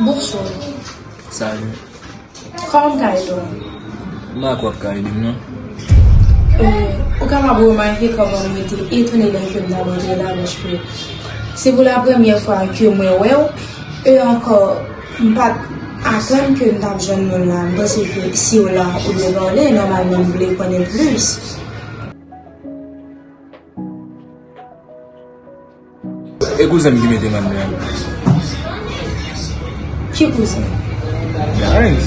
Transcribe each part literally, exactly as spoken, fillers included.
Bonswa. Salut. Kòman m ka ede w? M pa kwè w ap ka ede m, non. Euh, ou kapab remake kòman mwen te etone lè ke m t ap antre la, paske se pou la premyè fwa ke mwen wè w. E ankò, m pa t atann ke m t ap jwenn moun la. M panse ke si w la, ou dwe pale, nòmalman m vle konnen plis. E kouzen m ki mete m anndan an. Ki kouzen? Darens.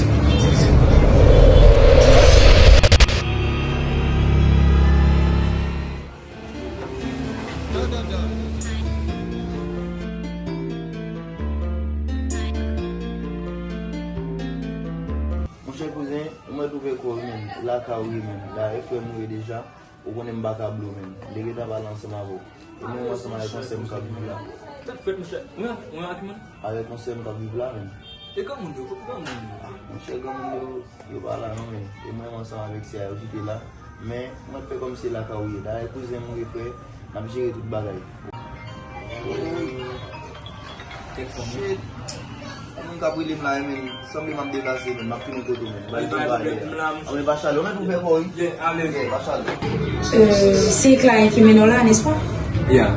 Monchè kouzen, mwen twouve kò w, wi, menm. Lakay ou ye, menm. Dayè, frè m ou ye deja. Ou konnen m pa ka bliye w, menm. M te gentan pale ansanm avè w. E mwen menm ansanm avèk yon sè m k ap viv la. Sa k fèt, monchè? Mwen, mwen ak moun? Avèk yon sè m k ap viv la, menm. E granmoun yo, kote granmoun yo? Ah, monchè, granmoun yo, yo pa la, non, menm. E mwen menm ansanm avèk sè a, yo kite la. Men, mwen fè kòmsi lakay ou ye. Dayè, kouzen m ou ye, frè, n ap jere tout bagay. Kèk fanm, wi. Shit. Yon moun k ap rele m la, men, sanble m ap deplase, men, m ap tounen kote w, men. Bay tout bagay. Anmwey, pa chale, ou mèt ouvè kò w, wi. Yeah, pa chale. Euh, se Eklay ki mennen w la, nèspa? Yeah.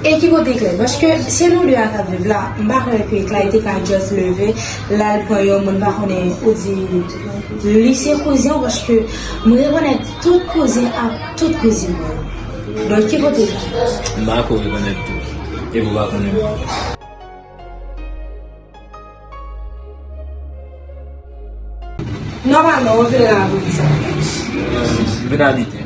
E ki kote Eklay? Paske se nou de a k ap viv la. M pa kwè ke Eklay te ka just leve, l al pran yon moun pa konnen, ou di li se kouzen w, paske m rekonèt tout kouzen ak tout kouzin mwen. Donk, ki kote l? M pa ko rekonèt tou. Epi w pa konnen. Nòmalman, ou vin la pou kisa? M vin abite.